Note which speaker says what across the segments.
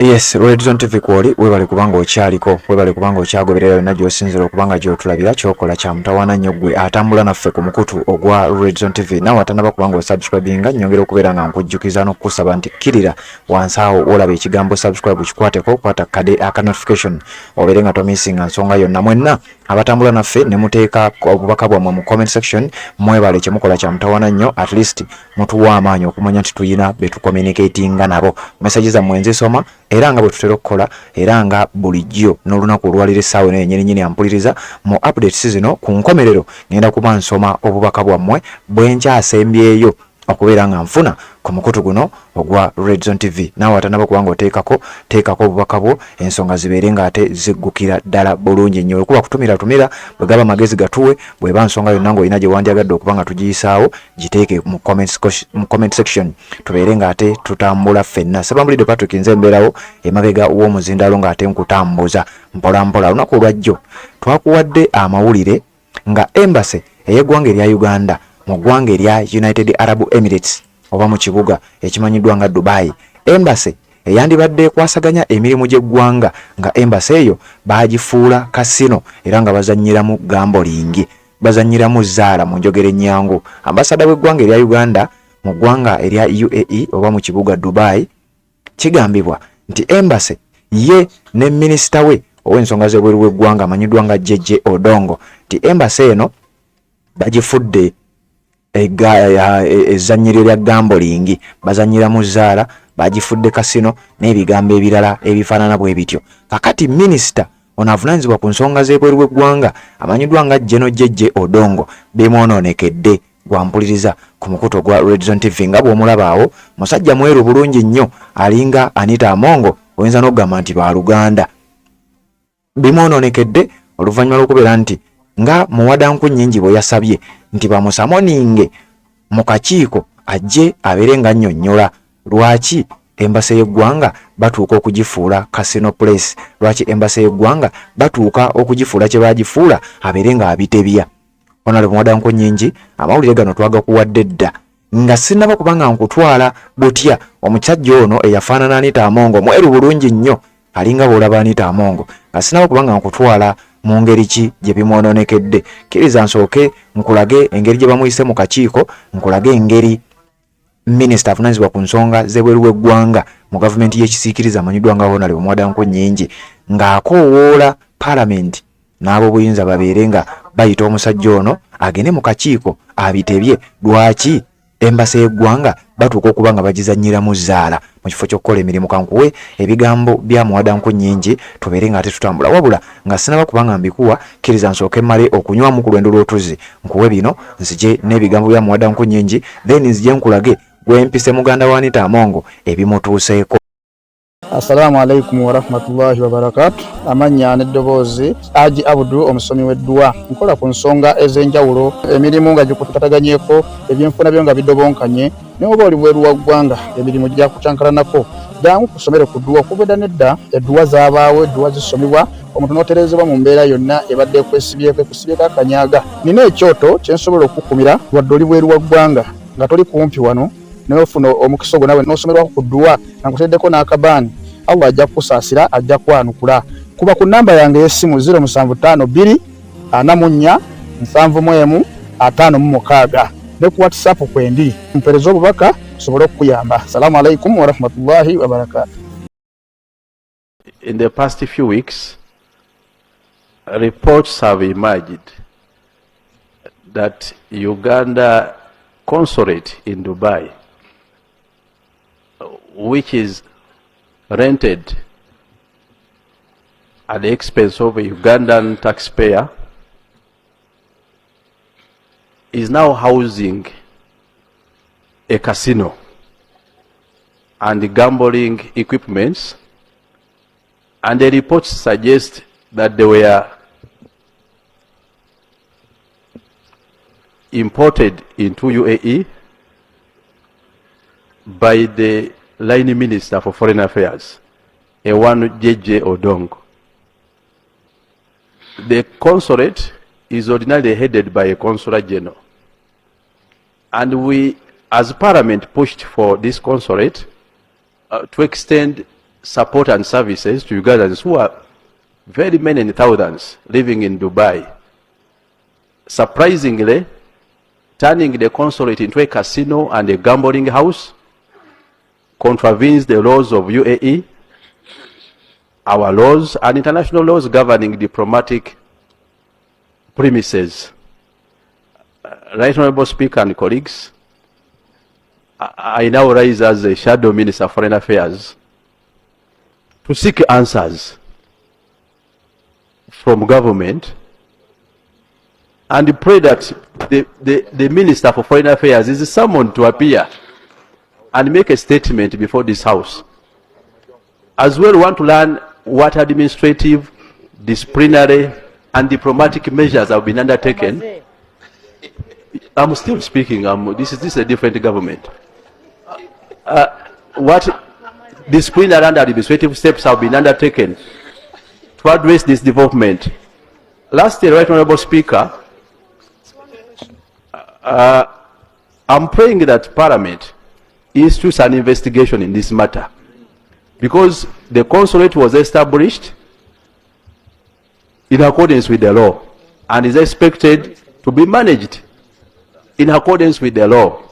Speaker 1: Yes, Red Zone TV kwoli, webale kubanga okyaliko, webale kubanga okyagoberera yonna gy'osinzira okubanga gy'otulabira. Kyokola kya mutawaana nnyo ggwe atambula naffe ku mukutu ogwa Red Zone TV. Naawe atanaba kubanga osubscribinga, nnyongera okubeera nga nkujjukiza n'okukusaba nti kkirira wansi awo olaba ekigambo subscribe, kikwateko, kwata kade aka notification obeere nga tomisinga nsonga yonna. Mwenna abatambula naffe ne muteeka obubaka bwammwe mu comment section, mwebale, kyemukola kya mutawaana nnyo. At least mutuwa amaanyi okumanya nti tuyina be tucommunicatinga nabo. Message zammwe nzisoma era nga bwe tutera okukola era nga bulijjo n'olunaku olwaliro essaawa eno yennyini nyini ampuliriza mu updates zino ku nkomerero ngenda kuba nsoma obubaka bwammwe bwe nkyasembyeyo okubeera nga nfuna ku mukutu guno ogwa Red Zone TV. Naawe atanaba kubanga oteekako, teekako obubaka bwo, ensonga zibeere ng'ate ziggukira ddala bulungi nnyo. Wekuba kutumira tumira, bwe gaba magezi gatuwe, bw'eba nsonga yonna ng'olina gye wandyagadde okuba nga tugiyisaawo, giteeke mu comment section tubeere ng'ate tutambula ffenna. Sebambulidde Patrick, nze mbeerawo emabega w'omuzindaalo ng'ate nkutambuza mpola mpola. Olunaku olwajjo twakuwadde amawulire nga embassy ey'eggwanga erya Uganda mu ggwanga erya United Arab Emirates oba mu kibuga ekimanyiddwa nga Dubai, embassy eyandibadde ekwasaganya emirimu gy'eggwanga, nga embassy eyo baagifuula kasino era nga bazannyiramu gambling, bazannyiramu zzaala mu njogera ennyangu. Ambasada w'eggwanga erya Uganda mu ggwanga erya UAE oba mu kibuga Dubai, kigambibwa nti embassy ye ne minisita we ow'ensonga z'ebweru w'eggwanga amanyiddwa nga JJ Odongo, nti embassy eno bagifudde ezzannyiriro lya gambling, bazannyiramu zzaala, bagifudde kasino n'ebigambo ebirala ebifaanana bwe bityo. Kakati minisita ono avunaanyizibwa ku nsonga z'ebweru w'eggwanga amanyiddwa nga General JJ Odongo bimwonoonekedde. Gwampuliriza ku mukutu ogwa Red Zone TV, nga bw'omulaba awo, musajja mweru bulungi nnyo, alinga Anita Amongo, oyinza n'okugamba nti baluganda. Bimwonoonekedde oluvannyuma lw'okubeera nti nga Muwada Nkunnyingi bwe yasabye nti bamusummoninge mu kakiiko ajje abeere nga nnyonnyola lwaki embassy y'eggwanga batuuka okugifuula casino place, lwaki embassy y'eggwanga batuuka okugifuula kye bagifuula, abeere ng'abitebya. Honorable Muwada Nkunnyingi, amawulire gano twagakuwadde dda. Nga sinnaba kubanga nkutwala butya omusajja ono eyafaanana Anita Amongo, mweru bulungi nnyo, alinga bw'olaba Anita Amongo, nga sinnaba kubanga nkutwala mu ngeri ki gye bimwononekedde, kkiriza nsooke nkulage engeri gye bamuyise mu kakiiko, nkulage engeri minisita avunaanyizibwa ku nsonga z'ebweru w'eggwanga mu gavumenti y'ekisiikiriza amanyiddwa nga Honorable Muwada Nkunnyingi ng'akoowoola paalamenti n'ab'obuyinza babeere nga bayita omusajja ono agende mu kakiiko abitebye lwaki embassy y'eggwanga batuuka okuba nga bagizannyiramu zzaala mu kifo ky'okukola emirimu. Kankuwe ebigambo bya Muwada Nkunnyingi tubeere nga ate tutambula. Wabula nga sinaba kubanga mbikuwa, kkiriza nsooke mmale okunywamu ku lwendo lw'otuzzi, nkuwe bino, nzije n'ebigambo bya Muwada Nkunnyingi, then nzije nkulage gwempise muganda wa Anita Amongo ebimutuuseeko.
Speaker 2: Assalamu alaikum warahmatullahi wabarakatu. Amannya n'eddoboozi Aji Abudu, omusomi w'edduwa. Nkola ku nsonga ez'enjawulo, emirimu nga gikutataganyeko, ebyenfuna byo nga bidobonkanye, naye oba oli bweru wa ggwanga emirimu gyakucankalanako, jangu kusomere ku dduwa. Okuva edda nedda edduwa zaabaawo, edduwa zisomibwa omuntu n'otereezebwa mu mbeera yonna ebadde ekwesibyeko, ekusibyeko akanyaga. Nina ekyoto kye nsobola okukukumira wadde oli bweru wa ggwanga nga toli kumpi wano, naye ofuna omukisa ogwo nawe n'osomerwako ku dduwa nga nkuteereddeko n'akabaani. Allah ajja kukusaasira, ajja kwanukula. Kuba ku nnamba yange ey'essimu 0752 44 71 56 ne ku WhatsApp kwendi, mpeereze obubaka nsobole okukuyamba. Salaamu alaikum warahmatullahi wabarakatu.
Speaker 3: In the past few weeks, reports have emerged that Uganda consulate in Dubai, which is rented at the expense of a Ugandan taxpayer, is now housing a casino and gambling equipments, and the reports suggest that they were imported into UAE by the line minister for foreign affairs, a one JJ Odongo. The consulate is ordinarily headed by a consular general. And we, as parliament, pushed for this consulate to extend support and services to Ugandans who are very many in thousands living in Dubai. Surprisingly, turning the consulate into a casino and a gambling house contravenes the laws of UAE, our laws, and international laws governing diplomatic premises. Right Honorable Speaker and colleagues, I now rise as a Shadow Minister of Foreign Affairs to seek answers from government and pray that the Minister for Foreign Affairs is summoned to appear and make a statement before this House. As well, want to learn what administrative, disciplinary, and diplomatic measures have been undertaken. I'm still speaking. This is a different government. What disciplinary and administrative steps have been undertaken to address this development? Lastly, Right Honorable Speaker, I'm praying that Parliament institutes an investigation in this matter, because the consulate was established in accordance with the law and is expected to be managed in accordance with the law.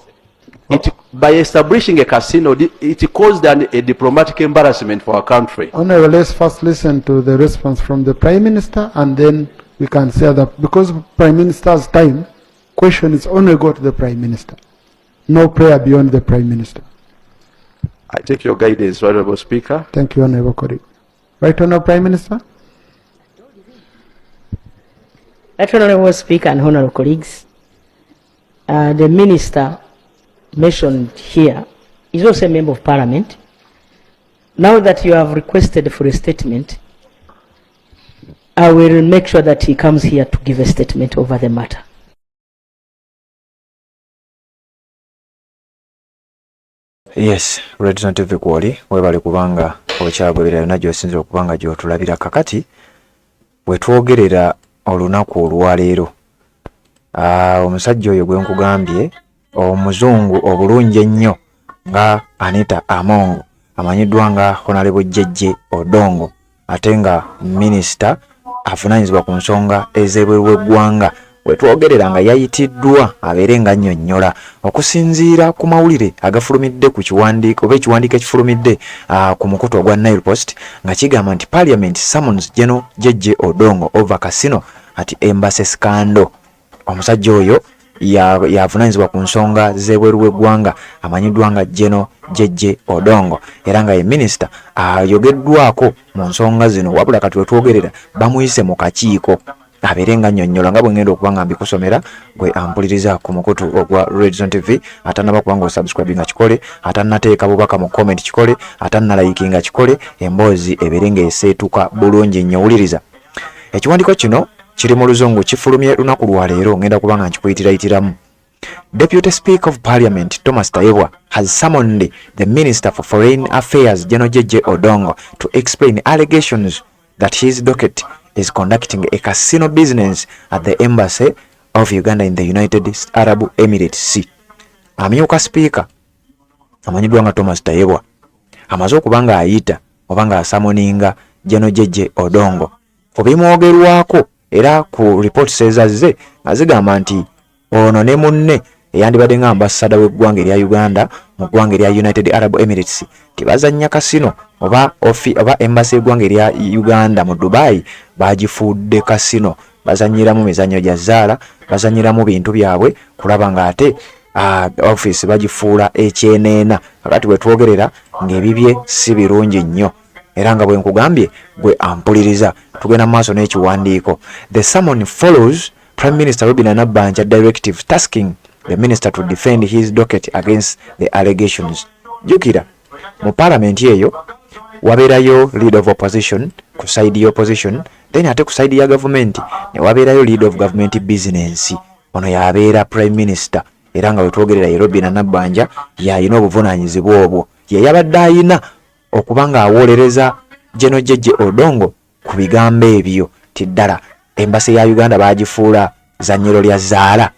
Speaker 3: By establishing a casino, it caused a diplomatic embarrassment for our country.
Speaker 4: Honorable, let's first listen to the response from the Prime Minister, and then we can say that because Prime Minister's time, questions only go to the Prime Minister. No prayer beyond the Prime Minister.
Speaker 3: I take your guidance, Honorable Speaker.
Speaker 4: Thank you, Honorable colleague. Right, Honorable Prime Minister?
Speaker 5: Right Honorable Speaker and Honorable colleagues, the Minister mentioned here is also a Member of Parliament. Now that you have requested for a statement, I will make sure that he comes here to give a statement over the matter.
Speaker 1: Yes, Red TV kwoli, webale kubanga okyagoberera yonna gy'osinzira okuba nga gy'otulabira. Kakati wetwogerera olunaku olwaleero, omusajja oyo gwe nkugambye omuzungu obulungi ennyo nga Anita Among, amanyiddwa nga Honorable Jeje Odongo, ate nga minisita avunaanyizibwa ku nsonga ez'ebweru w'eggwanga, wetwogerera nga yayitiddwa abeere nga nnyonnyola okusinziira ku mawulire agafulumidde ku kiwandiiko oba ekiwandiiko ekifulumidde ku mukutu ogwa Nile Post, nga kigamba nti Parliament summons General Jeje Odongo over casino at embassy scandal. Omusajja oyo yavunaanyizibwa ku nsonga z'ebweru w'eggwanga, amanyiddwa nga General Jeje Odongo, era nga ye minisita ayogeddwako mu nsonga zino. Wabula kati wetwogerera bamuyise mu kakiiko abeere nga nnyonnyola, nga bwe ngenda okuba nga mbikusomera gwe ampuliriza ku mukutu ogwa Redzone TV. Atannaba kuba nga osubscribe nga kikole, atannateeka bubaka mu comment kikole, atannalikinga kikole, emboozi ebeere ng'eseetuka bulungi nnyo. Wuliriza ekiwandiiko kino, kiri mu Luzungu, kifulumye lunaku lwa leero, ngenda kuba nga nkikuyitirayitiramu. Deputy Speaker of Parliament Thomas Tayebwa has summoned the Minister for Foreign Affairs, General Jeje Odongo, to explain allegations that his docket is conducting a casino business at the Embassy of Uganda in the United Arab Emirates. Amyuka Speaker amanyiddwa nga Thomas Tayebwa amaze okuba ng'ayita oba ng'asummoninga General Jeje Odongo ku bimwogerwako, era ku reports ezazze nga zigamba nti ono ne munne eyandibadde nga ambasada w'eggwanga erya Uganda mu ggwanga erya United Arab Emirates tibazannya kasino oba ofi oba embassy y'eggwanga erya Uganda mu Dubai bagifuudde kasino, bazanyiramu mizannyo gya zzaala, bazanyiramu bintu byabwe kulaba ng'ate office bagifuula ekyeneena. Kakati bwe twogerera ng'ebibye si birungi nnyo, era nga bwe nkugambye gwe ampuliriza, tugenda mu maaso n'ekiwandiiko. The summon follows Prime Minister Robinah Nabbanja directive tasking the minister to defend his docket against the allegations. Jjukira mu paalamenti eyo wabeerayo leader of opposition ku side ya opposition, then ate ku side ya gavumenti ne wabeerayo leader of government business. Ono yabeera prime minister, era nga wetwogerera ye Robinah Nabbanja yayina obuvunaanyizibwa obwo, ye yabadde ayina okuba ng'awolereza General Jeje Odongo ku bigambo ebyo ti ddala embassy ya Uganda bagifuula zanyiro lya zaala.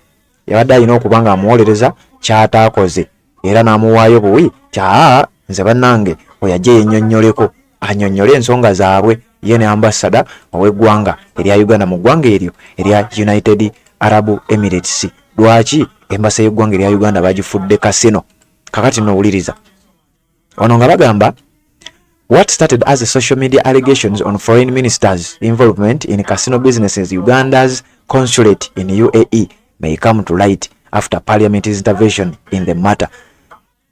Speaker 1: Yabadde alina okuba ng'amuwolereza, kyataakoze, era n'amuwaayo buwi ti aa nze bannange oyo ajje yennyonnyoleko. annyonnyole ensonga zaabwe ye ne ambasada ow'eggwanga erya Uganda mu ggwanga eryo erya United Arab Emirates. Lwaki embasa y'eggwanga erya Uganda bagifudde kasino? Kakati nowuliriza ono nga bagamba, what started as a social media allegations on foreign ministers involvement in casino businesses, Uganda's consulate in UAE, may come to light after parliament's intervention in the matter.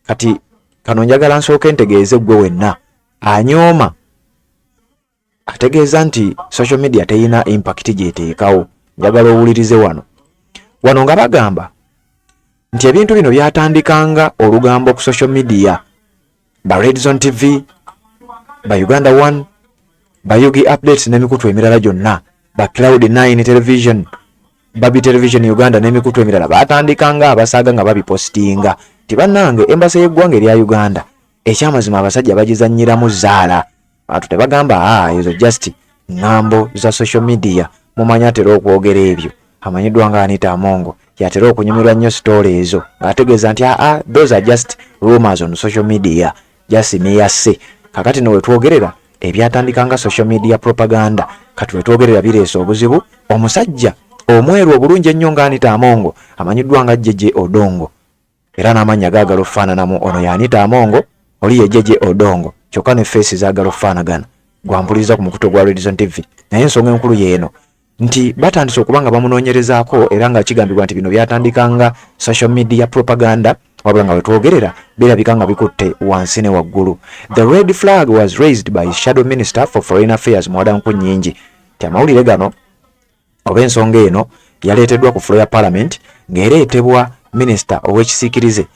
Speaker 1: Kati kano njagala nsooke ntegeeze ggwe wenna anyooma ategeeza nti social media teyina impact gyeteekawo. Njagala owulirize wano wano nga bagamba nti ebintu bino byatandikanga olugambo ku social media, ba Redzone TV, ba Uganda One, ba UG Updates n'emikutu emirala gyonna, ba Cloud 9 Television, Babi Television Uganda n'emikutu emirala, batandikanga abasaaga nga babipositinga ti bannange, embasa y'eggwanga erya Uganda ekyamazima abasajja bagizannyiramu zaala. Abantu tebagamba, ah, ezo just ŋŋambo za social media. Mumanyi atera okwogera ebyo amanyiddwa nga Anita Amongo, yatera okunyumirwa nnyo story ezo ng'ategeeza nti aa, those are just rumors on social media, just neyase. Kakati no wetwogerera ebyatandika nga social media propaganda, kati wetwogerera bireese obuzibu. Omusajja omweru obulungi ennyo nga Anita Amongo amanyiddwa nga Jeje Odongo, era n'amannya gaagala okufaananamu. Ono ye Anita Amongo, oli ye Jeje Odongo, kyokka ne face zaagala okufaanagana. Gwampuliriza ku mukutu gwa Redison TV, naye ensonga enkulu yeeno nti batandise okuba nga bamunoonyerezaako, era nga kigambibwa nti bino byatandika nga social media propaganda, wabula nga wetwogerera birabika nga bikutte wansi ne waggulu. The red flag was raised by shadow minister for foreign affairs Muwada Nkunyingi, nti amawulire gano oba ensonga eno yaleeteddwa ku floor ya parliament ng'ereetebwa minisita ow'ekisiikirize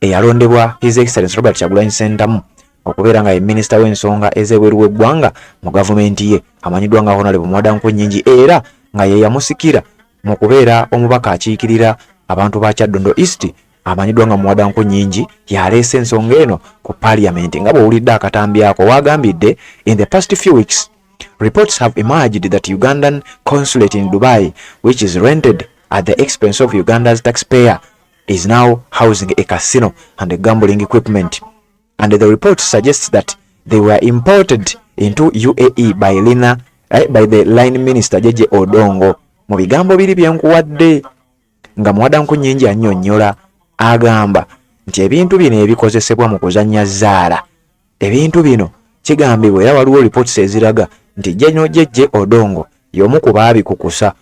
Speaker 1: eyalondebwa His Excellence Robert Kyagulanyi Ssentamu okubeera nga ye minisita w'ensonga ez'ebweru w'eggwanga mu gavumenti ye, amanyiddwa nga Honorable Muwada Nkunyingi, era nga ye yamusikira mu kubeera omubaka akiikirira abantu ba Kyaddondo East, amanyiddwa nga Muwada Nkunyingi, yaleese ensonga eno ku parliament. Nga bw'owulidde akatambi ako, waagambidde, in the past few weeks, reports have emerged that Ugandan consulate in Dubai, which is rented at the expense of Uganda's taxpayer, is now housing a casino and a gambling equipment, and the report suggests that they were imported into UAE by the line minister Jeje Odongo. Mu bigambo biri byenkuwadde nga Muwada Nkunyingi annyonnyola, agamba nti ebintu bino ebikozesebwa mu kuzannya zaala, ebintu bino kigambibwa era waliwo reports eziraga nti Jeno Jeje Odongo y'omu ku baabikukusa,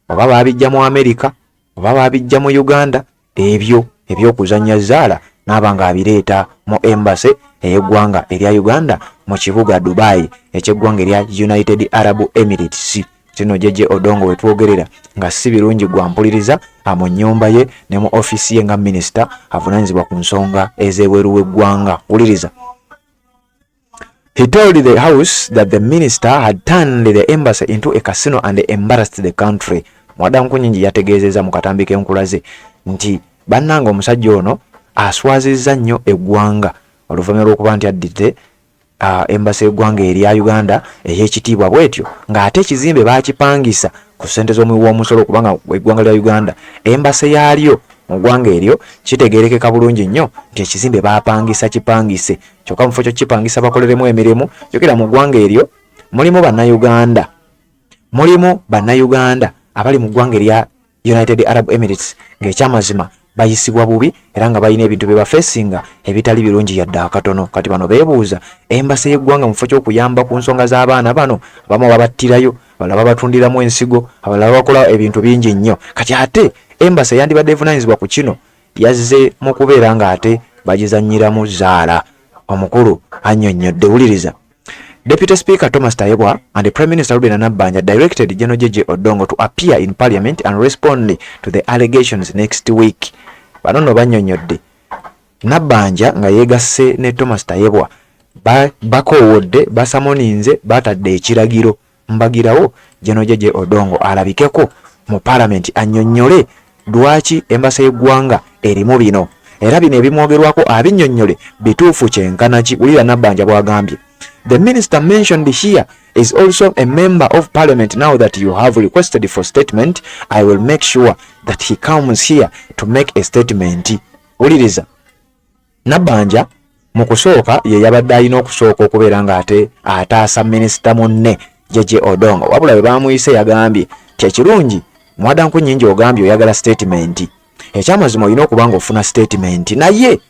Speaker 1: oba baabijja mu Amerika oba baabijja mu Uganda, ebyo ebyokuzannya zaala, n'aba ng'abireeta mu embassy ey'eggwanga erya Uganda mu kibuga Dubai eky'eggwanga erya United Arab Emirates. Kino Jeje Odongo wetwogerera nga si birungi gwampuliriza mu nnyumba ye ne mu ofiisi ye nga minisita avunaanyizibwa ku nsonga ez'ebweru w'eggwanga. Wuliriza. He told the house that the minister had turned the embassy into a casino and embarrassed the country. Muwada Nkunyingi yategeezezza mu katambi k'enkulaze nti bannange, omusajja ono aswazizza nnyo eggwanga oluvannyuma lw'okuba nti addidde embassy y'eggwanga erya Uganda ey'ekitiibwa bw'etyo, ng'ate ekizimbe baakipangisa ku ssente z'omuwi w'omusolo, kubanga eggwanga lya Uganda embassy yaalyo mu ggwanga eryo kitegeerekeka bulungi nnyo nti ekizimbe baapangisa kipangise. Kyokka mu kifo kyo kipangisa bakoleremu emirimu, jjukira mu ggwanga eryo mulimu Bannayuganda, mulimu Bannayuganda abali mu ggwanga erya United Arab Emirates ng'ekyamazima bayisibwa bubi era nga balina ebintu bye bafeesinga ebitali birungi yadde akatono. Kati bano beebuuza, embassy y'eggwanga mu kifo ky'okuyamba ku nsonga z'abaana bano, abamu babattirayo, abalala babatundiramu ensigo, abalala bakola ebintu bingi nnyo, kati ate embassy yandibadde evunaanyizibwa ku kino yazze mu kubeera ng'ate bagizannyiramu zaala. Omukulu annyonnyodde, wuliriza. Deputy Speaker Thomas Tayebwa and the Prime Minister Robinah Nabbanja directed General Jeje Odongo to appear in Parliament and respond to the allegations next week. Bano nno bannyonnyodde, Nabbanja nga yeegasse ne Thomas Tayebwa bakoowodde, basamoninze, batadde ekiragiro mbagirawo General Jeje Odongo alabikeko mu Parliament annyonnyole lwaki embassy y'eggwanga erimu bino, era bino ebimwogerwako abinnyonnyole bituufu kyenkana ki. Wulira Nabbanja bw'agambye. The minister mentioned here is also a member of parliament. Now that you have requested for statement, I will make sure that he comes here to make a statement. Wuliriza Nabbanja. Mu kusooka ye yabadde alina okusooka okubeera ng'ate ataasa minisita munne Jeje Odongo, wabula bwe baamuyise yagambye nti ekirungi Mwada Nkunnyingi ogambye oyagala sitatimenti, ekyamazima olina okuba ng'ofuna sitatimenti naye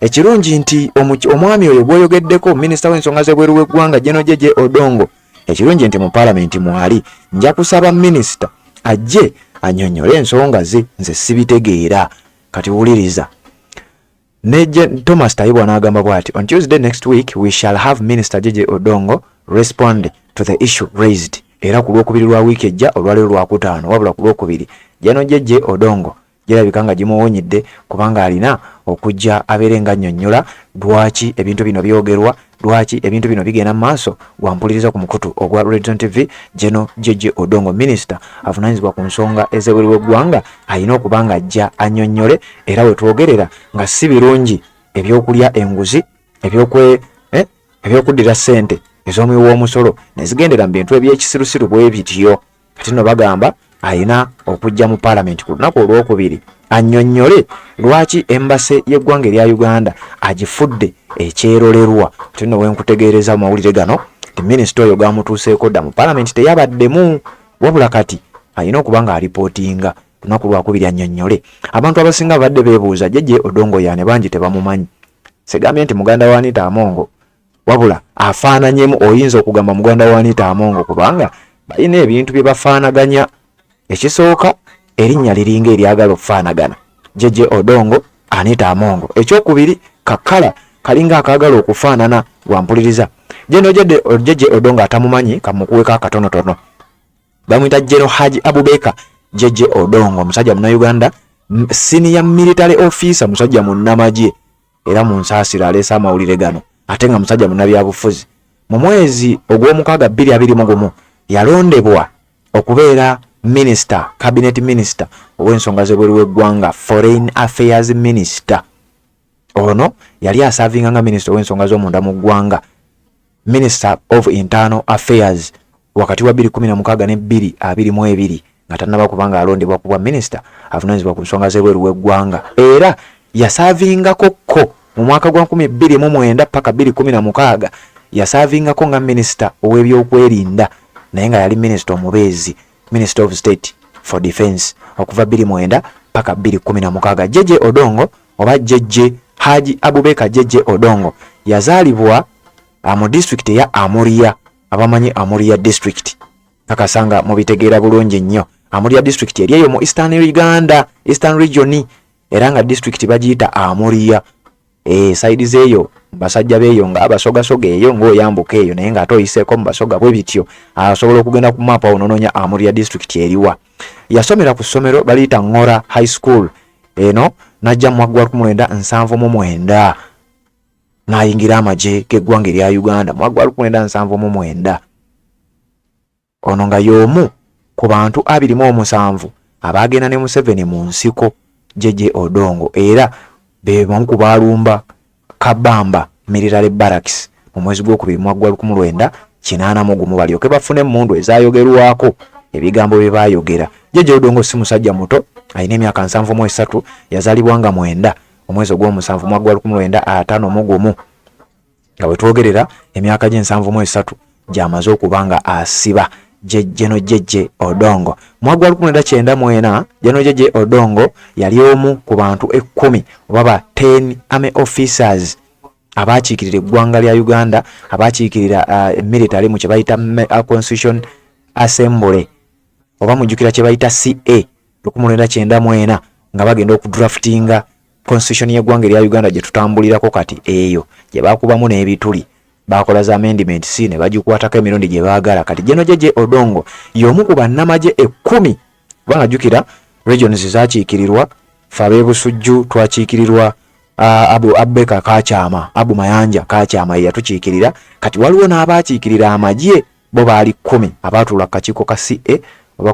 Speaker 1: ekirungi nti omwami oyo gwoyogeddeko minisita w'ensonga z'ebweru w'eggwanga General Jeje Odongo ekirungi nti mu palamenti mwali nja kusaba minisita ajje annyonnyole ensonga ze nze sibitegeera kati wuliriza ne Thomas Tayebwa n'agamba bw'ati on Tuesday next week we shall have Minister Jeje Odongo respond to the issue raised era ku lwokubiri lwa wiiki ejja olwaleero lwakutaano wabula ku lwokubiri Jeno Jeje Odongo girabika nga gimuwunyidde kubanga alina okujja abeere nga annyonnyola lwaki ebintu bino byogerwa lwaki ebintu bino bigenda mu maaso gwampuliriza ku mukutu ogwa Redzone TV Geno Jeje Odongo minisita avunaanyizibwa ku nsonga ez'ebweru w'eggwanga alina okuba nga ajja annyonnyole era we twogerera nga si birungi ebyokulya enguzi ebyokwe eh, ebyokuddira ssente ez'omuwi w'omusolo ne zigendera mu bintu eby'ekisirusiru bwe bityo Kati nno bagamba alina okujja mu palamenti ku lunaku olwokubiri annyonnyole lwaki embase y'eggwanga erya Uganda agifudde ekyerolerwa. Kati nno wenkutegeereza mu mawulire gano nti minisita oyo gamutuuseeko dda mu palamenti teyabaddemu wabula kati alina okuba nga alipootinga lunaku lwakubiri annyonnyole. Abantu abasinga babadde beebuuza Jeje Odongo yaani bangi tebamumanyi. Segambye nti muganda wa Anita Amongo wabula afaananyemu oyinza okugamba muganda wa Anita Amongo kubanga balina ebintu bye bafaanaganya. Ekisooka erinnya liringa eryagala okufaanagana Jeje Odongo Anita Amongo. Ekyokubiri kakala kalinga akaagala okufaanana gwampuliriza Jeno Jeje Odongo atamumanyi kamukuweko akatonotono bamuyita General Haji Abubeka Jeje Odongo musajja munnayuganda senior military officer musajja munnamagye era mu nsaasira aleese amawulire gano ate nga musajja munnabyabufuzi. Mu mwezi ogw'omukaaga 2021 yalondebwa okubeera minisita, cabinet minister ow'ensonga z'ebweru w'eggwanga, foreign affairs minister. Ono yali asaavinga nga minisita ow'ensonga z'omunda mu ggwanga, Minister of Internal Affairs wakati wa 2016 ne 2022 nga tannaba kuba ng'alondebwa ku bwa minisita avunaanyizibwa ku nsonga z'ebweru w'eggwanga era yasaavingako ko mu mwaka gwa 2009 paka 2016 yasaavingako nga minisita ow'ebyokwerinda naye nga yali minisita omubeezi Minister of State for Defense okuva 2009 paka 2016 Jeje Odongo oba Jeje Haji Abubeka Jeje Odongo yazaalibwa ah, mu disitulikiti eya Amuria abamanyi Amuria district kakasanga mubitegeera bulungi nnyo Amuria district eri eyo mu Eastern Uganda Eastern Region era nga district bagiyita Amuria eh side zeeyo basajja beeyo nga abasogasoga eyo ng'oyambuka eyo naye ng'ate oyiseeko mu basoga bwe bityo asobola okugenda ku maapu awo nononya Amuria district eriwa yasomera ku ssomero baliyita Ngora High School eno najja mu mwaka gwa 1979 n'ayingira amagye g'eggwanga erya Uganda mu mwaka gwa 1979 Ono nga y'omu ku bantu 27 abaagenda ne Museveni mu nsiko Jeje Odongo era be bamu ku baalumba Kabamba Military Barracks mu mwezi gwokubiri mu mwaka gwa 1981 balyoke bafune emmundu ezaayogerwako ebigambo bye baayogera. Jeje Odongo si musajja muto, alina emyaka 73, yazaalibwa nga mwenda omwezi ogw'omusanvu mwaka gwa 1951 nga bwe twogerera emyaka gye 73 gy'amaze okuba nga asiba Jeno Jeje Odongo. Mwaka gwa 1994 Jeno Jeje Odongo yali omu ku bantu ekkumi oba ba 10 army officers abaakiikirira eggwanga lya Uganda abaakiikirira uh, military mu kye bayita uh, Constitution Assembly oba mujjukira kye bayita CA 1994 nga bagenda okudraftinga constitution y'eggwanga erya Uganda gye tutambulirako kati eyo gye bakubamu n'ebituli bakola za amendment si ne bagikwatako emirundi gye baagala kati General Jeje Odongo y'omu ku bannamagye ekkumi kubanga jjukira regions zakiikirirwa ffe ab'e Busujju twakiikirirwa uh, Abu Abubakar Kakyama Abu Mayanja Kakyama ye yatukiikirira kati waliwo n'abaakiikirira amagye bo baali kkumi abaatuula ku kakiiko ka CA oba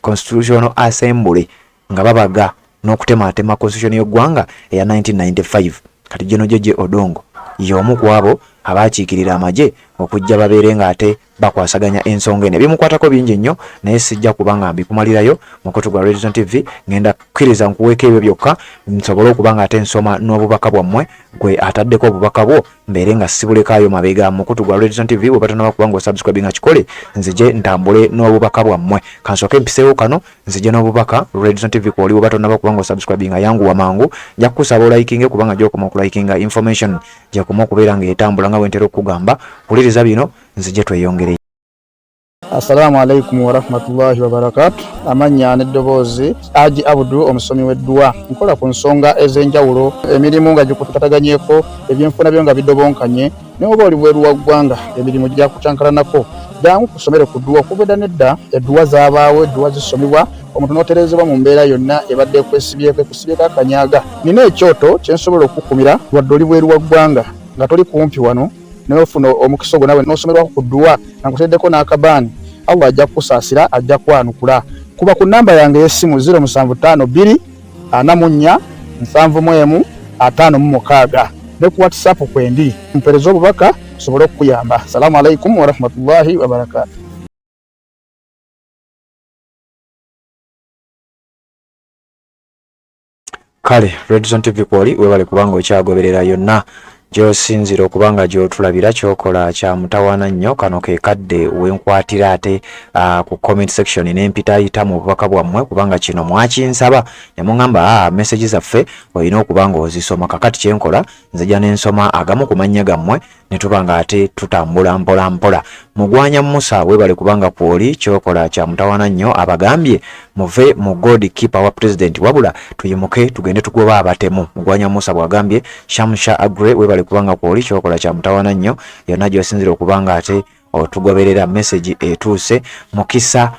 Speaker 1: Constitutional Assembly nga babaga n'okutemaatema constitution y'eggwanga eya 1995 kati General Jeje Odongo y'omu ku abo abaakiikirira amagye okujja babeere nga ate bakwasaganya ensonga eno. Ebimukwatako bingi nnyo naye sijja kuba nga mbikumalirayo mukutu gwa Redison TV, ngenda kukkiriza nkuweeko ebyo byokka nsobole okuba nga ate nsoma n'obubaka bwammwe. Gwe ataddeko obubaka bwo mbeere nga sibulekaayo mabega mukutu gwa Redison TV. Bwe batanaba kuba nga osubscribe nga kikole, nzije ntambule n'obubaka bwammwe. Kansooke mpiseewo kano nzije n'obubaka. Redison TV kwoli, bwe batonaba kuba nga osubscribe nga yanguwa mangu, nja kukusaba olikinge, kubanga gy'okoma okulikinga information gyekoma okubeera ng'etambula. Nga bwe ntera okukugamba, wuliriza bino nzije tweyongereyo.
Speaker 2: Assalamu alaikum warahmatullahi wabarakatu. Amannya n'eddoboozi Aji Abudu, omusomi w'edduwa. Nkola ku nsonga ez'enjawulo, emirimu nga gikutataganyeko, ebyenfuna byo nga bidobonkanye, ne oba oli bweru wa ggwanga emirimu gyakucankalanako, jangu kusomere ku dduwa. Okuva edda n'edda edduwa zaabaawo, edduwa zisomebwa omuntu n'otereezebwa mu mbeera yonna ebadde ekwesibyeko, ekusibyeko akanyaga. Nina ekyoto kye nsobola okukukumira wadde oli bweru wa ggwanga nga toli kumpi wano, naye ofuna omukisa ogwo nawe n'osomerwako ku dduwa nga nkuteddeko n'akabaani. Allah ajja kukusaasira, ajja kwanukula. Kuba ku nnamba yange ey'essimu 0752 44 71 56 ne ku WhatsApp kwendi, mpereze obubaka nsobole okukuyamba. Assalamu alaikum warahmatullahi wabarakatu.
Speaker 1: Kale Redson TV kwoli, webale kubanga okyagoberera yonna gyosinzira okuba nga gyotulabira. Kyokola kya mutawaana nnyo. Kano ke kadde wenkwatira ate ku comment section nempitayita mu bubaka bwammwe, kubanga kino mwakinsaba ne muŋŋamba, message zaffe olina okuba nga ozisoma. Kakati kyenkola, nzija nensoma agamu ku mannya gammwe ne tuba nga ate tutambula mpola mpola. Mugwanya Musa, webale kubanga kwoli, kyokola kya mutawaana nnyo. Abagambye muve mu God keep our president, wabula tuyimuke tugende tugoba abatemu. Mugwanya Musa bwagambye. Shamsha Agre, webale kubanga kwoli, kyokola kya mutawaana nnyo. Yonna gyosinzira okubanga ate otugoberera, message etuuse. Mukisa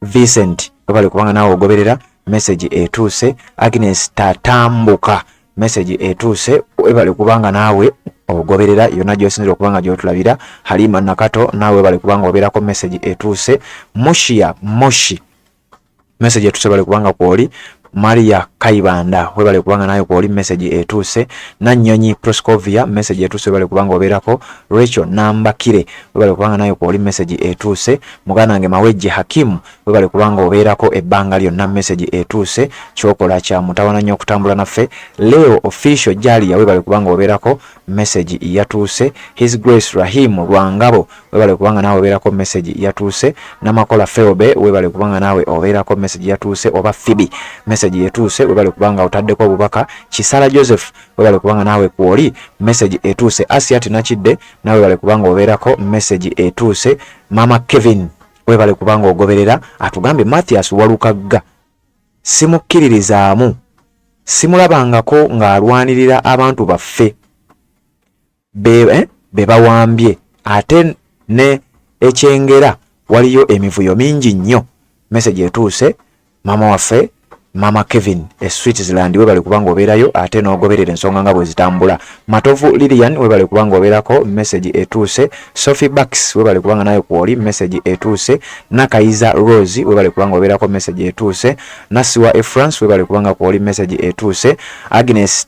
Speaker 1: Vincent, webale kubanga naawe ogoberera, message etuuse. Agnes Tatambuka, message etuuse, webale kubanga naawe ogoberera yonna gyosinzira okuba nga gyotulabira. Halima Nakato, naawe webale kubanga obeerako, message etuuse. Mushia Moshi, message etuuse, webale kubanga kwoli. Maria Kaibanda, webale kubanga nawe kwoli, message etuuse. Nanyonyi Proscovia, message etuuse, webale kubanga obeerako. Rachel Nambakire, webale kubanga nawe kwoli, message etuuse. Muganda wange Mawejje Hakimu, webale kubanga obeerako ebbanga lyonna, message etuuse. Kyokola kya mutawana nnyo okutambula naffe. Leo Official Jalia, webale kubanga obeerako, message yatuuse. His Grace Rahim Rwangabo, webale kubanga naawe obeerako, message yatuuse. Namakola Feobe, webale kubanga naawe obeerako, message yatuuse, oba Fibi, message yetuuse, webale kubanga otaddeko obubaka. Kisala Joseph, webale kubanga naawe kwoli, message etuuse. Asiat Nakidde, naawe webale kubanga obeerako, message etuuse. Mama Kevin, webale kubanga ogoberera. Atugambye Mathias Walukagga simukkiririzaamu, simulabangako ng'alwanirira abantu baffe be bawambye, ate ne ekyengera waliyo emivuyo mingi nnyo. Message etuuse. Maama waffe Mama Kevin e Switzerland, webale kubanga obeerayo ate n'ogoberera ensonga nga bwe zitambula. Matovu Lilian, webale kubanga obeerako, message etuuse. Sophie Bax, webale kubanga nawe kwoli, message etuuse. Nakayiza Rose, webale kubanga obeerako, message etuuse. Nasiwa e France, webale kubanga kwoli, message etuuse. Agnes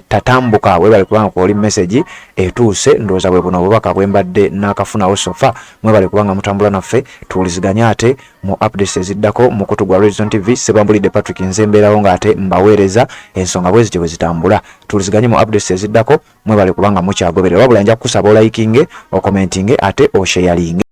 Speaker 1: Tatambuka, webale kubanga kwoli, message etuuse. Ndowooza bwe buno obubaka bwe mbadde naakafunawo so far. Mwebale kubanga mutambula naffe, tuwuliziganye ate mu updates eziddako mukutu gwa Redson TV. Sebambulidde Patrick, nze mbeerawo ng'ate mbaweereza ensonga bwe zityo bwe zitambula. Tuwuliziganye mu updates eziddako. Mwebale kubanga mukyagoberera, wabula nja kukusaba olikinge, okomentinge ate osharinge.